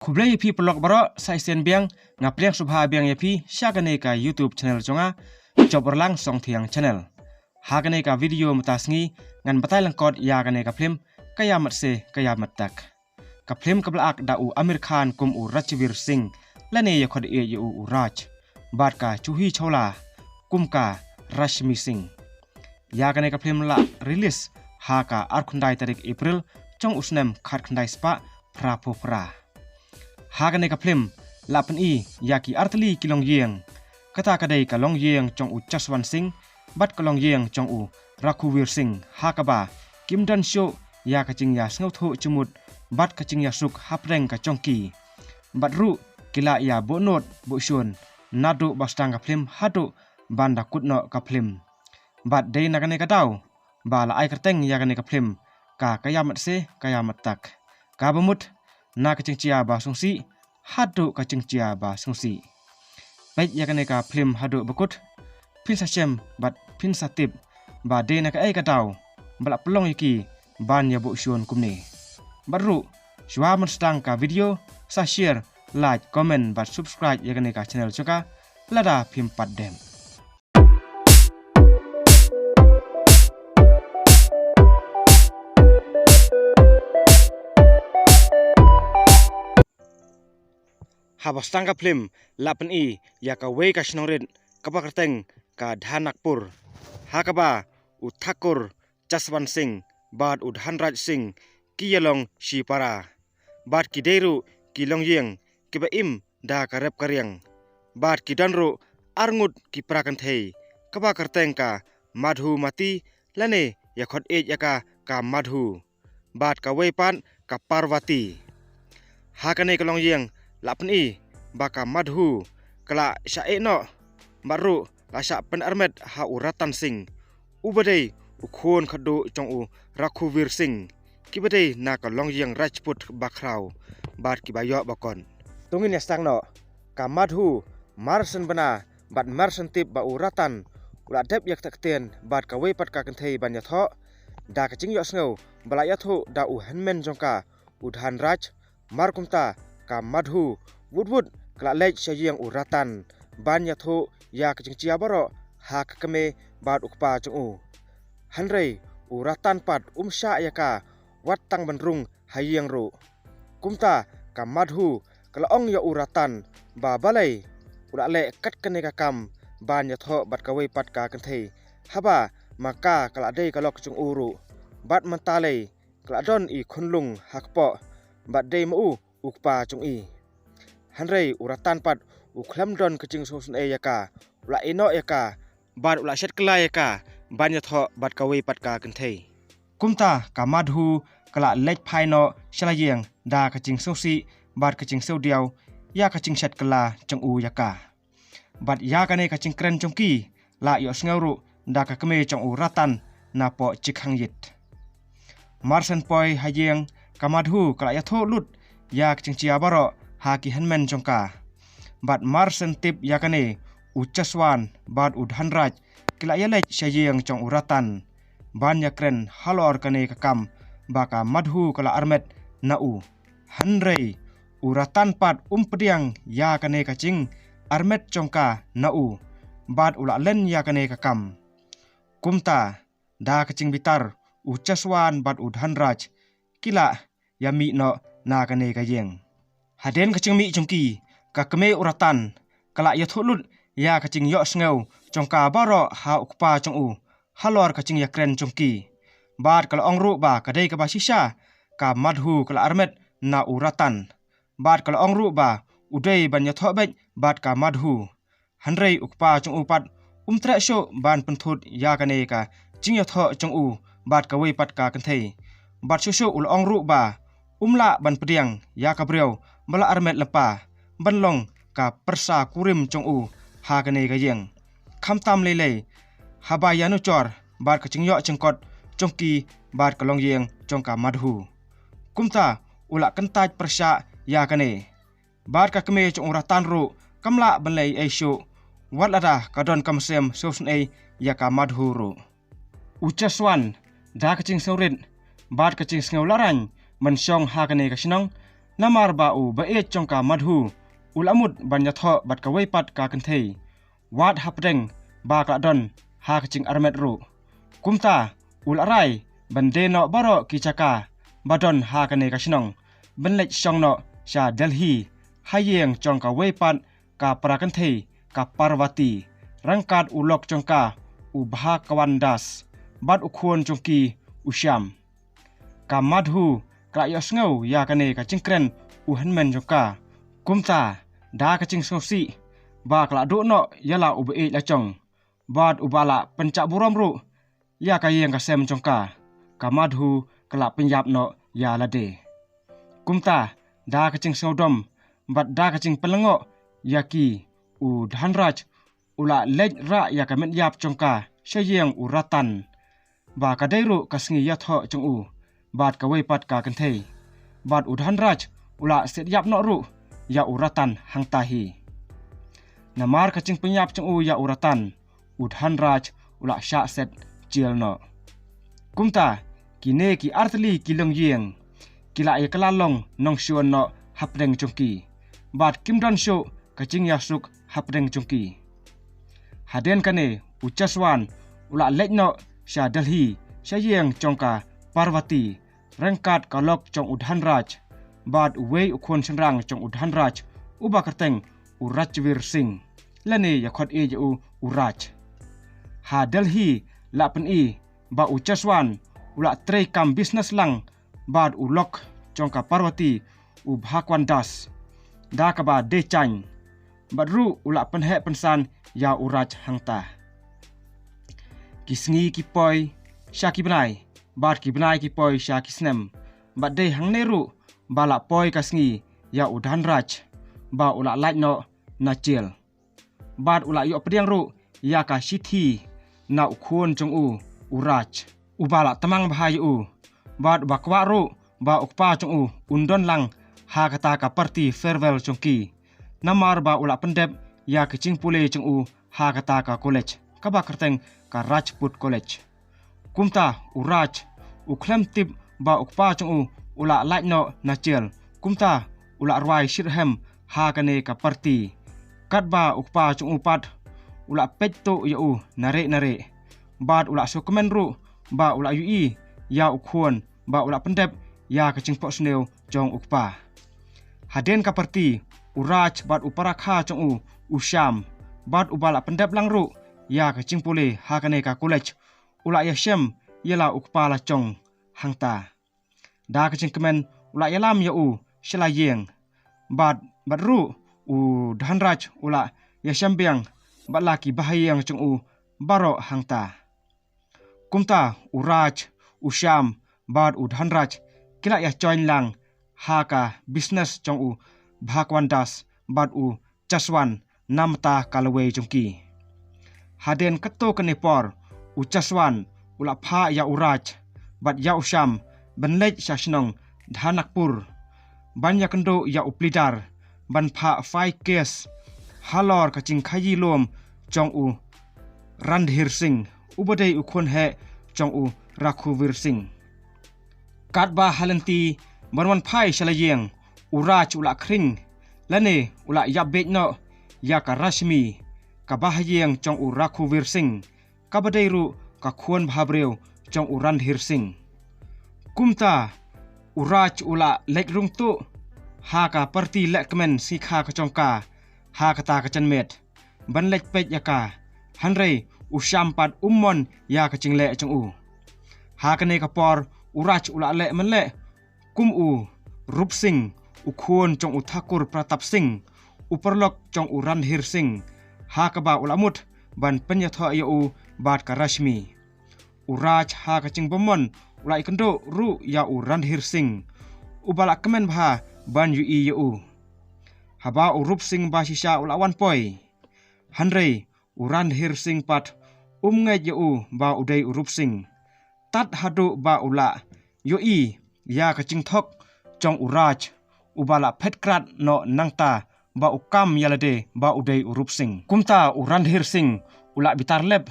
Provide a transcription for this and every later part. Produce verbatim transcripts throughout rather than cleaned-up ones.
Khublei ïa phi paralok baroh, sa shisien biang nga pdiang sngewbha biang ïa phi sha kane ka YouTube channel jong nga, Jop Urlang Songthiang Channel. Ha kane ka video mynta sngi ngan batai lyngkot ïa kane ka phlim Kya Maat Se Kya Maat Tak. Ka phlim kaba la ak da u Aamir Khan kum u Rajveer Singh lane ïa khot ïa u u Raj, bad ka Juhi Chawla kum ka Rashmi Singh. Ïa kane ka phlim la release ha ka arphew khyndai tarik April jong u snem khatkhyndai spah phraphew phra. Ha kane ka phlim la pyni ïa ki artylli ki longïing. Kata ka dei ka longïing jong u Jaswant Singh bad ka longïing jong u Raghuveer Singh, ha kaba kim don shuh ïa ka jingïasngewthuh jingmut bad ka jingïasuk hapdeng ka jong ki. Bad ruh ki la ïa buh nud buh shun naduh ba sdang ka phlim haduh ban da kut noh ka phlim. Bad dei na kane ka daw ba la ai kyrteng ïa kane ka phlim ka Kya Maat Se Kya Maat Tak, kaba mut na ka jingjia ba sngewsih haduh ka jingjia ba sngewsih. Peit ïa kane ka phlim haduh ba kut, phin sa shem bad phin sa tip ba dei na kaei ka daw ba la pynlong ïa ki ban ïa buh shun kumne. Bad ruh shuwa ban sdang ka video, sa share, like, comment bad subscribe ïa kane ka channel jong ka lada phim pat dep. Haba sdang ka phlim la pyni ïa kawei ka shnong rit kaba kyrteng ka Dhan Nagpur, ha kaba u Thakur Jaswant Singh bad u Dhanraj Singh ki ïalong shipara. Bad ki dei ruh ki longïing kiba im da ka rep ka riang. Bad ki don ruh arngut ki para kynthei, kaba kyrteng ka Madhumati lane ïa khot ïeit ïa ka ka Madhu, bad kawei pat ka Parvati. Ha kane ka longïing la pyni ba ka Madhu ka la shah ïeh noh bad ruh la shah pynarmet ha u Ratan Singh, uba dei u khun khatduh jong u Raghuveer Singh, kiba dei na ka longïing Rajput bakhraw bad kiba ïoh ba kot. To ngin ïa sdang noh, ka Madhu mar shen bna bad mar shen tip ba u Ratan u la dep ïa ka ktien bad kawei pat ka kynthei ban ïathoh, da ka jingïohsngew ba la ïathuh da u hynmen jong ka u Dhanraj. Mar kumta ka Madhu wut wut ka la leit sha ïing u Ratan ban ïathuh ïa ka jingjia baroh ha ka kmie bad u kpa jong u. Hynrei u Ratan pat um shah ïa ka wat tang ban rung ha ïing ruh. Kumta ka Madhu ka la ong ïa u Ratan ba balei u la leh kat kane ka kam ban ïathoh bad kawei pat ka kynthei, haba ma ka ka la dei ka lok jong u ruh, bad mynta lei ka la don i khunlung ha kpoh bad dei ma u u kpa jong i. Hynrei u Ratan pat u khlem don ka jingsngewsynei ïa ka, u la ïehnoh ïa ka bad u la shet kylla ïa ka ban ïathoh bad kawei pat ka kynthei. Kumta ka Madhu ka la leit phai noh sha la ïing da ka jingsngewsih bad ka jingsngewdiaw ïa ka jingshet kylla jong u ïa ka. Bad ïa kane ka jingkren jong ki la ïohsngew ruh da ka kmie jong u Ratan napoh jingkhang ïit. Mar shen poi ha ïing ka Madhu ka la ïathuh lut ïa ka jingjia baroh ha ki hynmen jong ka. Bad mar shen tip ïa kane u Jaswant bad u Dhanraj ki la ïaleit sha ïing jong u Ratan ban ïakren halor kane ka kam ba ka Madhu ka la armet na u. Hynrei u Ratan pat um pdiang ïa kane ka jingarmet jong ka na u, bad u la len ïa kane ka kam. Kumta da ka jingbitar u Jaswant bad u Dhanraj ki la ïa mih noh na kane ka ïing. Hadien ka jingmih jong ki, ka kmie u Ratan ka la ïathuh lut ïa ka jingïohsngew jong ka baroh ha u kpa jong u halor ka jingïakren jong ki. Bad ka la ong ruh ba ka dei kaba shisha ka Madhu ka la armet na u Ratan. Bad ka la ong ruh ba u dei ban ïathoh beit bad ka Madhu. Hynrei u kpa jong u pat um treh shuh ban pynthut ïa kane ka jingïathoh jong u bad kawei pat ka kynthei. Bad shuh shuh u la ong ruh ba um lah ban pdiang ïa ka briew ba la armet lypa ban long ka pyrsa kurim jong u ha kane ka ïing, khamtam lei lei haba ïanujor bad ka jingïoh jingkot jong ki bad ka longïing jong ka Madhu. Kumta u la kyntait pyrshah ïa kane. Bad ka kmie jong u Ratan ruh kam lah ban leh ei ei shuh, wat lada ka don ka mynsiem sngewsynei ïa ka Madhu ruh. U Jaswant da ka jingsngewrit bad ka jingsngew lahraiñ ban shong ha kane ka shnong, Namar ba u ba ej jong ka Madhu u la mut ban ïathoh bad kawei pat ka kynthei wat hapdeng ba ka la don ha ka jingarmet ruh. Kumta u la rai ban die noh baroh ki jaka ba don ha kane ka shnong, ban leit shong noh sha Delhi ha ïing jong kawei pat ka para kynthei ka Parvati, ryngkat u lok jong ka u Bhagwan Das bad u khun jong ki u Shyam. Ka Madhu ka la ïohsngew ïa kane ka jingkren u hynmen jong ka. Kumta da ka jingsngewsih ba ka la duh noh ïa la u ba ej la jong bad u ba la pynjah burom ruh ïa ka ïing ka sem jong ka, ka Madhu ka la pynïap noh ïa lade. Kumta da ka jingsngewdom bad da ka jingpynlyngngoh ïa ki, u Dhanraj u la leit rah ïa ka met ïap jong ka sha ïing u Ratan, ba ka dei ruh ka sngi ïathoh jong u bad kawei pat ka kynthei. Bad u Dhanraj u la set ïap noh ruh ïa u Ratan hangta hi. Namar ka jingpynïap jong u ïa u Ratan, u Dhanraj u la shah set jel noh. Kumta kine ki artylli ki longïing ki la ïa kylla long nongshun noh hapdeng jong ki, bad kim don shuh ka jingïasuk hapdeng jong ki. Hadien kane u Jaswan u la leit noh sha Delhi sha ïing jong ka Parvati, ryngkat ka lok jong u Dhanraj bad uwei u khun shynrang jong u Dhanraj, u ba kyrteng u Rajvir Singh, lane ïa khot ïa u u Raj. Ha Delhi la pyni ba u Jaswan u la trei kam business lang bad u lok jong ka Parvati, u Bhagwan Das, da kaba dei jaiñ, bad ruh u la pynheh pynsan ïa u Raj hangta. Ki sngi ki poi sha ki bnai, bad ki bnai ki poi sha ki snem, bad dei hangne ruh ba la poi ka sngi ïa u Dhanraj ba u la lait noh na jel. Bad u la ïoh pdiang ruh ïa ka shithi na u khun jong u u Raj, u ba la tmang bha ïa u, bad u ba kwah ruh ba u kpa jong u un don lang ha kata ka party farewell jong ki. Namar ba u la pyndep ïa ka jingpule jong u ha kata ka college kaba kyrteng ka Rajput College. Kumta u Raj u khlem tip ba u kpa jong u u la lait noh na jel. Kumta u la rwai shitrhem ha kane ka party. Katba u kpa jong u pat u la peit tuh ïa u na rieh na rieh, bad u la sngewkmen ruh ba u la ïohi ïa u khun ba u la pyndep ïa ka jingphohsniew jong u kpa. Hadien ka party, u Raj bad u para kha jong u u Shyam, bad u ba la pyndep lang ruh ïa ka jingpule ha kane ka college, u la ïashem ïa la u kpa la jong hangta. Da ka jingkmen u la ïalam ïa u sha la ïing, bad bad ruh u Dhanraj u la ïashem biang bad la ki bahaïing jong u baroh hangta. Kumta u Raj, u Shyam bad u Dhanraj ki la ïa join lang ha ka business jong u Bhagwan Das bad u Jaswan namar ka lawei jong ki. Hadien katto katne por u Jaswan u la phah ïa u Raj bad ïa u Shyam ban leit sha shnong Dhanakpur ban ïakynduh ïa u pleader ban phah file case halor ka jingkhaïi lum jong u Randhir Singh, u ba dei u khun heh jong u Raghuveer Singh. Katba ha lynti ban wan phai sha la ïing, u Raj u la khring lane u la ïap bieit noh ïa ka Rashmi, ka bahaïing jong u Raghuveer Singh, kaba dei ruh ka khun bhabriew jong u Randhir Singh. Kumta u Raj u la leit rung tuh ha ka party lehkmen sngi kha ka jong ka ha kata ka janmiet ban leit peit ïa ka. Hynrei u Shyam pat um mon ïa ka jingleh jong u. Ha kane ka por u Raj u la leh mynleh kum u Rup Singh, u khun jong u Thakur Pratap Singh, u paralok jong u Randhir Singh, ha kaba u la mut ban pynïathoh ïa u bad ka Rashmi. U Raj ha ka jingbymon u la ïakynduh ruh ïa u Randhir Singh, u ba la kmen bha ban ïohi ïa u. Haba u Rup Singh ba shisha u la wan poi, hynrei u Randhir Singh pat um ngeit ïa u ba u dei u Rup Singh. Tad haduh ba u la ïohi ïa ka jingthok jong u Raj, u ba la phet krat noh nangta ba u kam ïa lade ba u dei u Rup Singh. Kumta u Randhir Singh u la bitar lep,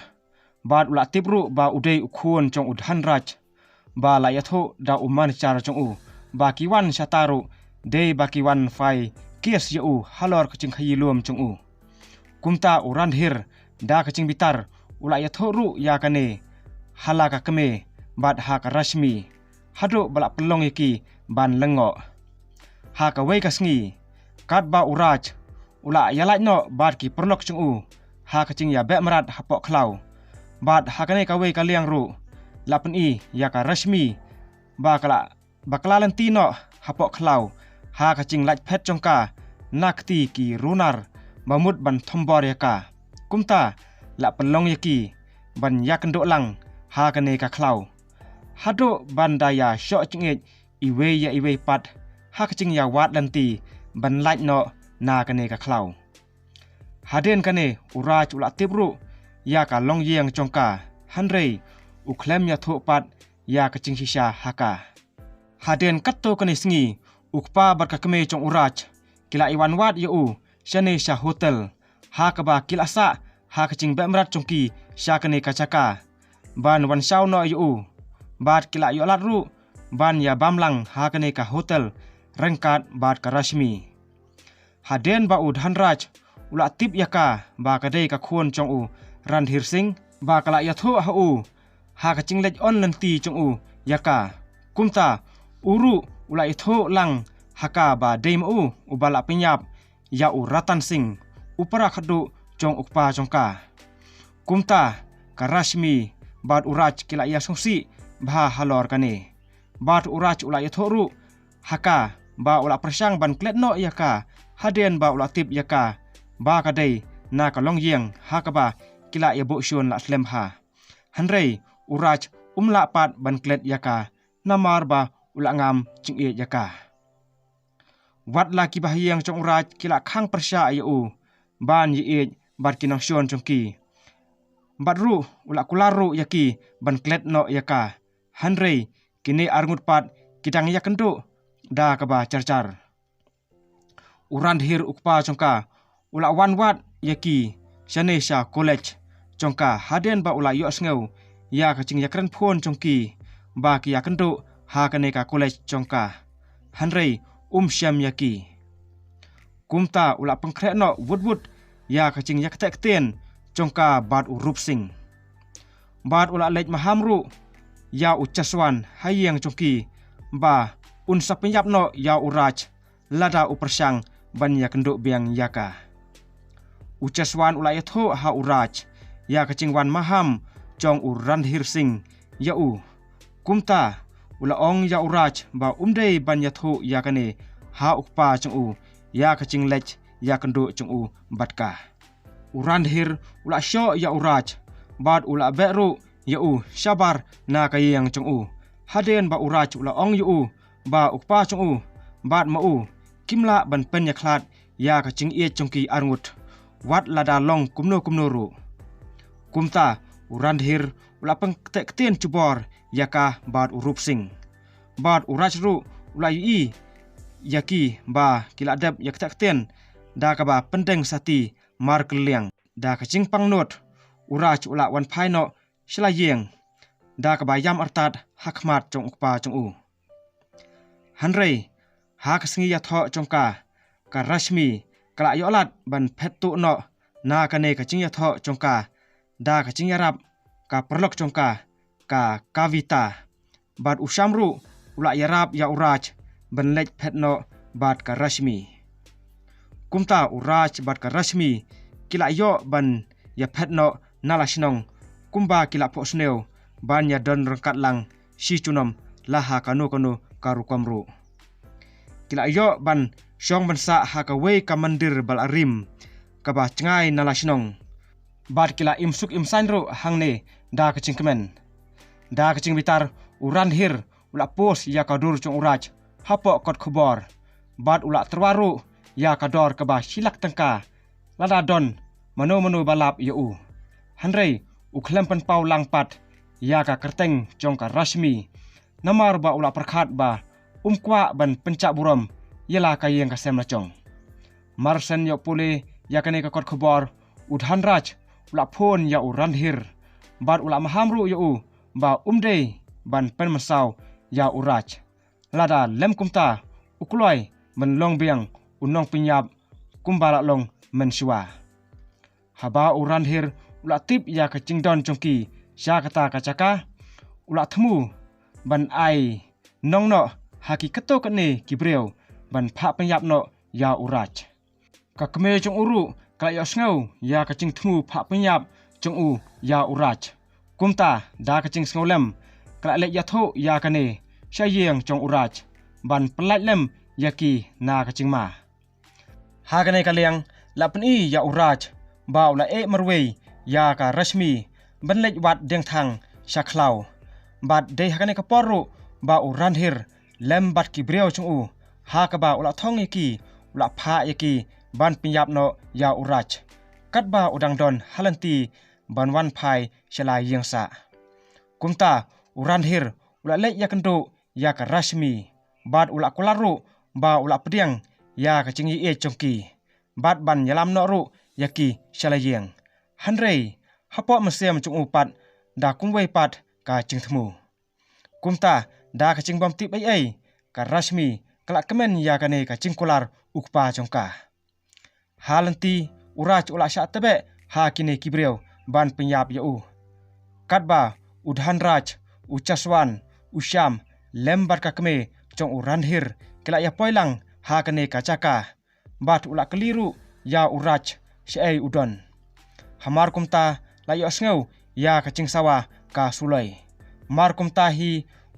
bad u la tip ruh ba u dei u khun jong u Dhanraj ba la ïathuh da u manager jong u ba ki wan shata ruh dei ba ki wan file case ïa u halor ka jingkhaïi lum jong u. Kumta u Randhir da ka jingbitar u la ïathuh ruh ïa kane ha la ka kmie bad ha ka Rashmi, haduh ba la pynlong ïa ki ban lyngngoh. Ha kawei ka sngi, katba u Raj u la ïalait noh bad ki paralok jong u ha ka jingïabeh mrad hapoh khlaw, bad ha kane kawei ka liang ruh la pyni ïa ka Rashmi ba ka la bakla lynti noh hapoh khlaw ha ka jinglait phet jong ka na kti ki runar ba mut ban thombor ïa ka. Kumta la pynlong ïa ki ban ïakynduh lang ha kane ka khlaw, haduh ban da ïa shoh jingïeit iwei ïa iwei pat ha ka jingïawad lynti ban lait noh na kane ka khlaw. Hadien kane u Raj u la tip ruh ïa ka longïing jong ka, hynrei u khlem ïathuh pat ïa ka jingshisha ha ka. Hadien katto katne sngi, u kpa bad ka kmie jong u Raj ki la ïawan wad ïa u shane sha hotel, ha kaba ki la sah ha ka jingbeh mrad jong ki sha kane ka jaka ban wan shaw noh ïa u. Bad ki la ïoh lad ruh ban ïabam lang ha kane ka hotel ryngkat bad ka Rashmi. Hadien ba u Dhanraj u la tip ïa ka ba ka dei ka khun jong u Randhir Singh, ba ka la ïathuh ha u ha ka jingleit on lynti jong u ïa ka. Kumta u ruh u la ïathuh lang ha ka ba dei ma u uba la pynïap ïa u Ratan Singh, u para khadduh jong u kpa jong ka. Kumta ka Rashmi bad u Raj ki la ïasngewsih bha halor kane. Bad u Raj u la ïathuh ruh ha ka ba u la pyrshang ban klet noh ïa ka hadien ba u la tip ïa ka ba ka dei na ka longïing ha kaba ki la ïabuh shun la slem bha. Hynrei u Raj um lah pat ban klet ïa ka namar ba u la ngam jingïeit ïa ka. Wat la ki bahaïing jong u Raj ki la khang pyrshah ïa u ban ïaieit bad ki nongshun jong ki. Bad ruh u la kular ruh ïa ki ban klet noh ïa ka. Hynrei kine arngut pat ki dang ïakynduh da kaba jar jar. U Randhir u kpa jong ka u la wan wad ïa ki shane sha college jong ka hadien ba u la ïohsngew ïa ka jingïakren phone jong ki ba ki ïakynduh ha kane ka college jong ka. Hynrei um shem ïa ki. Kumta u la pynkhreh noh wut wut ïa ka jingïaktheh ktien jong ka bad u Rup Singh. Bad u la leit maham ruh ïa u Jaswan ha ïing jong ki ba un sa pynïap noh ïa u Raj lada u pyrshang ban ïakynduh biang ïa ka. U Jaswan u la ïathuh ha u Raj ïa ka jingwan maham jong u Randhir Singh ïa u. Kumta u la ong ïa u Raj ba um dei ban ïathuh ïa kane ha u kpa jong u ïa ka jingleit ïakynduh jong u bad ka. U Randhir u la shoh ïa u Raj bad u la beh ruh ïa u shabar na ka ïing jong u. Hadien ba u Raj u la ong ïa u ba u kpa jong u bad ma u kim lah ban pynïakhlad ïa ka jingïeit jong ki arngut wat lada long kumno kumno ruh. Kumta u Randhir u la pynktheh ktien jubor ïa ka bad u Rup Singh. Bad u Raj ruh u la ïohi ïa ki ba ki la dep ïaktheh ktien da kaba pyndeng sati markylliang. Da ka jingpang nud u Raj u la wan phai noh sha la ïing da kaba ïam artat ha khmat jong u kpa jong u. Hynrei ha ka sngi ïathoh jong ka, ka Rashmi ka la ïoh lad ban phet tuh noh na kane ka jingïathoh jong ka da ka jingïarap ka paralok jong ka, ka Kavita. Bad u Sham ruh u la ïarap ïa u Raj ban leit phet noh bad ka Rashmi. Kumta u Raj bad ka Rashmi ki la ïoh ban ïaphet noh na la shnong kumba ki la phohsniew ban ïadon ryngkat lang shi junom la ha kano kano ka rukom ruh. Ki la ïoh ban shong ban sah ha kawei ka mandir ba la rim kaba jngai na la shnong. Bad ki la im suk im saiñ ruh hangne da ka jingkmen. Da ka jingbitar u Randhir u la post ïa ka dur jong u Raj hapoh kot khubor. Bad u la tyrwa ruh ïa ka dor kaba shi lak tyngka lada don mano mano ba lap ïa u. Hynrei u khlem pynpaw lang pat ïa ka kyrteng jong ka Rashmi namar ba u la pyrkhat ba um kwah ban pynjah burom ïa la ka ïing ka sem la jong. Mar shen ïoh pule ïa kane ka kot khubor, u Dhanraj u la phone ïa u Randhir bad u la maham ruh ïa u ba um dei ban pynmynsaw ïa u Raj. Lada lem kumta u kloi ban long biang u nongpynïap kumba la long mynshuwa. Haba u Ranhir u la tip ïa ka jingdon jong ki sha kata ka jaka, u la thmu ban ai nong noh ha ki katto katne ki briew ban phah pynïap noh ïa u Raj. Ka kmie jong u ruh ka la ïohsngew ïa ka jingthmu phah pynïap jong u ïa u Raj. Kumta da ka jingsngewlem ka la leit ïathuh ïa kane sha ïing jong u Raj ban pyllait lem ïa ki na ka jingma. Ha kane ka liang la pyni ïa u Raj ba u la eh marwei ïa ka Rashmi ban leit wad diengthang sha khlaw. Bad dei ha kane ka por ruh ba u Ranhir lem bad ki briew jong u, ha kaba u la thong ïa ki, u la phah ïa ki ban pynïap noh ïa u Raj. Katba u dang don ha lynti ban wan phai sha la ïing sah. Kumta u Ranhir u la leit ïakynduh ïa ka Rashmi bad u la kular ruh ba u la pdiang ïa ka jingïeit jong ki bad ban ïalam noh ruh ïa ki sha la ïing. Hynrei hapoh mynsiem jong u pat da kumwei pat ka jingthmu. Kumta da ka jingbym tip ei ei, ka Rashmi ka la kmen ïa kane ka jingkular u kpa jong ka. Ha lynti u Raj u la shah tbeh ha kine ki briew ban pynïap ïa u. Katba u Dhanraj, u Jaswan, u Shyam lem bad ka kmie jong u Ranhir ki la ïapoi lang ha kane ka jaka. Bad u la kylli ruh ïa u Raj shaei u don. Hamar kumta la ïohsngew ïa ka jingsawa ka suloi. Mar kumta hi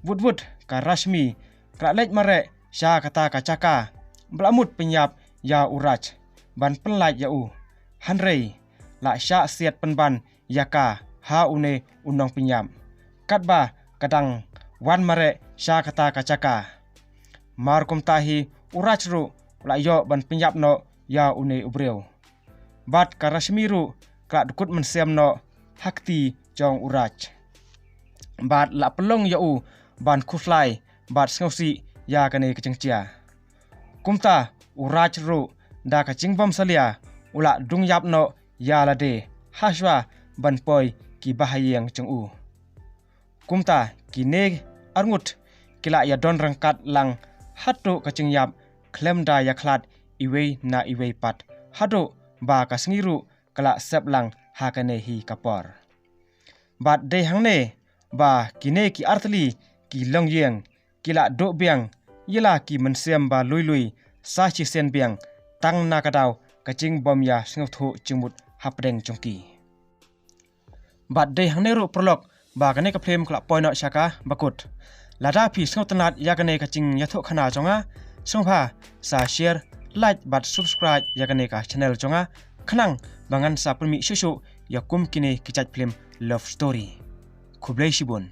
wut wut ka Rashmi ka la leit mareh sha kata ka jaka ba la mut pynïap ïa u Raj ban pynlait ïa u. Hynrei la shah siat pynban ïa ka ha une u nongpynïap. Katba ka dang wan mareh sha kata ka jaka. Mar kumta hi u Raj ruh u la ïoh ban pynïap noh ïa une u briew. Bad ka Rashmi ruh ka la dkut mynsiem noh ha kti jong u Raj. Bad la pynlong ïa u ban khuslai bad sngewsih ïa kane ka jingjia. Kumta u Raj ruh da ka jingbym salia u la dung ïap noh ïa lade hashwa ban poi ki bahaïing jong u. Kumta kine arngut ki la ïadon ryngkat lang haduh ka jingïap khlem da ïakhlad iwei na iwei pat haduh ba ka sngi ruh ka la sep lang ha kane hi ka por. Bad dei hangne ba kine ki artylli ki longïing ki la duh biang ïa la ki mynsiem ba lui lui sa shisien biang tang na ka daw ka jingbym ïa sngewthuh jingmut hapdeng jong ki. Bad dei hangne ruh paralok ba kane ka phlim ka la poi noh sha ka bakut. Lada phi sngewtynnat ïa kane ka jingïathuhkhana jong nga, sngewbha sa share, like bad subscribe ïa kane ka channel jong nga, khnang ba ngan sa pynmih shuh shuh ïa kum kine ki jait phlim love story. Khublei shibun.